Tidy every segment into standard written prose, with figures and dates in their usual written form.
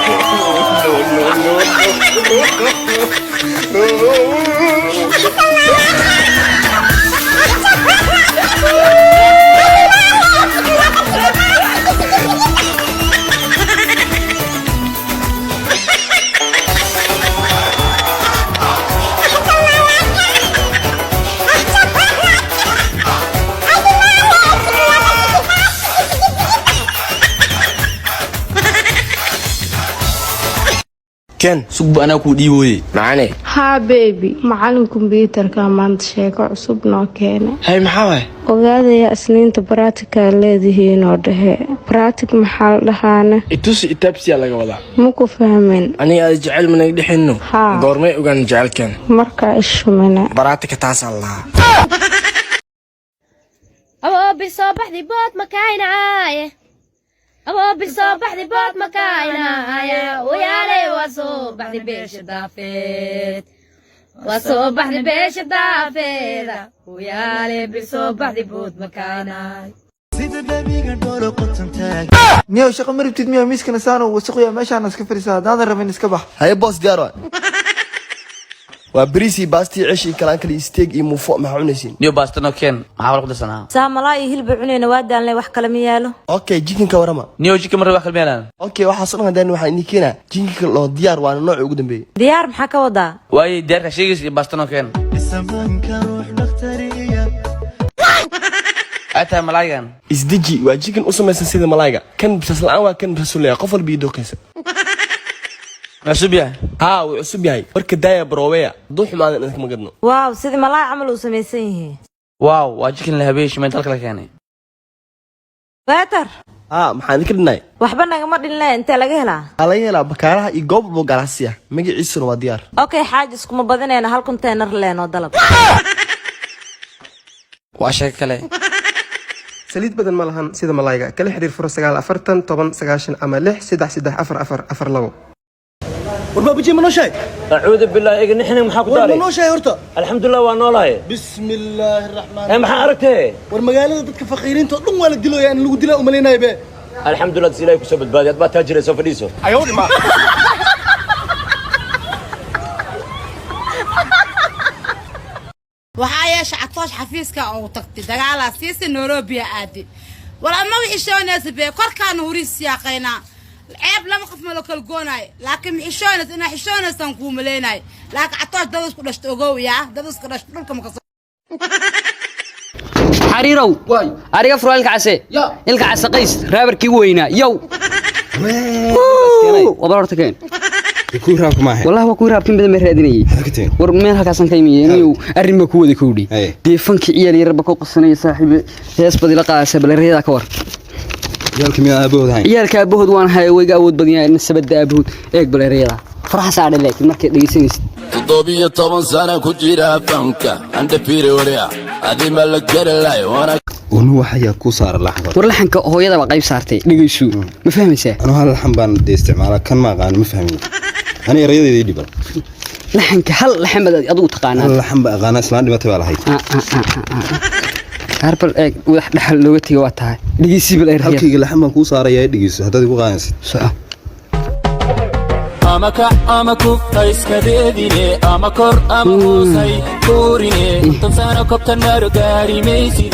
No, no, no. Ken. Sugba, anaa kuu dhiibooye. Macane. Haa baby, macalin kombyuutarka maanta sheeko cusub noo keenay. Hay, maxaa waay? Ogaadaya, Isniinta practical leedihiin oo dhehe. Practice maxaa la dhahaane? Itusi itaabsiyaa laga wadaa. Maku fahmin. Aniga aad jecel managa dhexinno. Haa. Goormay ogaan jecelkeen? Markaa ishumina. Practice taasaa la lahaa. Aboo soo baxdi bood makaynaaye, aboo bil soo baxdi bood makaynaaye, uyaaley waa soo baxdi beesha daafeed, waa soo baxdi beesha daafeeda, uyaale bil soo baxdi bood makaynaaye. Niyow, shaqo ma rabtid miya? Miiskana saano wasaqya, meeshaana iska fadhiisa. Haddaadan rabin, iska bax. Haye boss, diyaar waay. Waa bariis iyo baastii, ceesh iyo kalaan kale iyo steak iyo muufo. Maxaa cunaysiin? Niyo, baastano keen. Maxaa wala ku darsanaa? Saamalaa iyo hilba cunayna, waa daalnay. Wax kale ma yaalo? Okay, chickenka warama. Niyo, chicken mar wax kale ma yaalaan. Okay, waxaas dhan haddaan waxaa idin keenaa chickenka loo diyaar, waana nooca ugu dambeeyey. Diyaar maxaa ka wadaa? Waaye, diyaarka sheegaysa iyo baastano keen. Ay tahay malaayigan. Isdeji, waa chicken u samaysan sida malaayga. Kan bisaas la'aan waa, kan bisaas u leeyahay. Qof walba iyo dooqiisa. Cusub yahay? Haa, wuu cusub yahay. Marka daaya barooweya, hadduu xumaadan idinkama gadno. Wow, sidii malaay camal uu samaysan yihiin. Wow, waa chicken la habeeyey, shimeen dalka la keenay. Waiter. Haa, maxaan idinka dhinay? Waxba nagama dhinle. Intee laga helaa? Waxaa laga helaa bakaaraha iyo goob walbo ganacsi ah. Magaciisuna waa Diyaar. Okay xaaji, iskuma badinayna, hal konteenar leenoo dalab. Waa sheeko kale. Saliid badan ma lahan sida malayga. Kala xiriir 09 40 10 90 ama 6334442. War baabuji, ma nooshahay? Acuudu billaah, iga nixina. Maxaa ku War ma daaray? nooshahay horta? Alxamdulilah, waa noolahay. Bismi illaahi raxmaan. Ee, maxaa aragtee? War magaalada dadka faqiiriinta oo dhan waa la dilooyaa, in lagu dilaa umalaynayo be. Alxamdulilah, dis Ilaahay kusoo badbaadiy. Ad baa taajira, soo fadhiiso. Ayuu dhima. Waxaa yeesha Catoosh xafiiska ugu tagtay, dagaalaa siisa, Nairobiya aadi. Wal ama xishoonaysa bee, korkaana huriis siyaaqaynaa. Ceeb laba qof ma la kala goonaayo, laakiin ma xishoonaysa? Inaa xishoonaysaan kuu malaynayo, laakiin Catoosh dad isku dhashto ogow, yaa dad isku dhashto dhulka maka. Xariirow, ariga furo. Ilka Case, Ilka Case, Qays rapperkii weynaa yow. Wabal horta keen. Wallahi waa kuwii raabkin badan baan raadinayay. War meel halkaasaan ka imiyey niyow, arrin baa ku wada kowdhi. Dee fanki ciyaal yarba ku qasanaya saaxiibe, hees bad ila qaadaysa, bal eryadaa ka war. Ciyaalka miyaa aabahood hayn? Ciyaalka aabahood waan haya, wayga awood badan yahay nasabada aabahood. Eeg bal eryadaa, faraxa saadhe, laakiin markaad dhegeysanaysid. 17 sana ku jira fanka andhafiri, adima la garalay wana. Unu waxayaa ku saara laxda? War laxanka hooyada baa qayb saartay, dhegeysu, ma fahmaysaa? Anu hal laxan baan dee isticmaalaa, kan ma aqaan, ma fahmin ani. Erayadayda ii dhibal. Laxanka hal laxan baad adigu taqaanaa? Hal laxan baa aqaanaa, islaan dhimatay baa lahayd. Bal eeg, wadax dhaxal looga tegay waa tahay. Dhegeysi bal erayada. Halkayga laxan baan kuu saarayaa, dhegeyso haddaad igu qaadaysid. Soco. Ama kac ama kuf ha iskadeedine, ama kor ama hoos hay kuurine, 50 sano kobtan maro gaari maysid.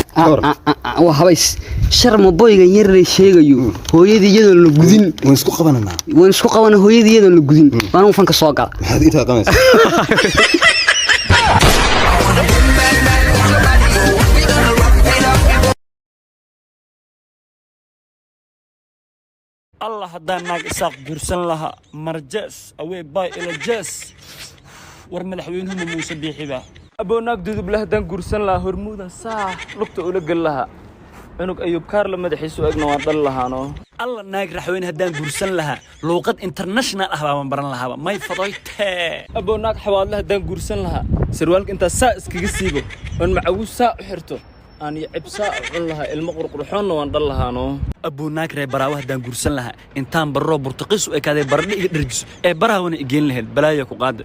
Waa habays sharma boygan yar la sheegayo. Hooyadii iyadoon la gudin waan isku qabananaa. Waan isku qabana. Hooyadii iyadoon la gudin baan uu fanka soo gala. Maxaad intaa qabanaysaa? Allah, haddaan naag Isaaq guursan lahaa, marjees awee bay ila jees. War madaxweynuhu Muuse Biixiba. Aboo, naag Duduble haddaan guursan lahaa, hormuudan saa lugta ula gel lahaa. Cunug Ayub Kaarla madaxiisu egna waan dhal lahaano. Alla, naag Raxweyne haddaan guursan lahaa, luuqad international ah baaban baran lahaaba, may fadoyte. Aboo, naag Xawaadle haddaan guursan lahaa, sarwaalka intaa saa iskaga siibo oon macawuus saa u xirto aan iyo cib saa u cun lahaa, ilmo qurqurxoonna waan dhal lahaano. Abuu, naag reer Baraawe haddaan guursan lahaa, intaan barroo burtuqiis u ekaaday baradho iga dherjiso ee barahawana igeen lahayd, balaaya ku qaada.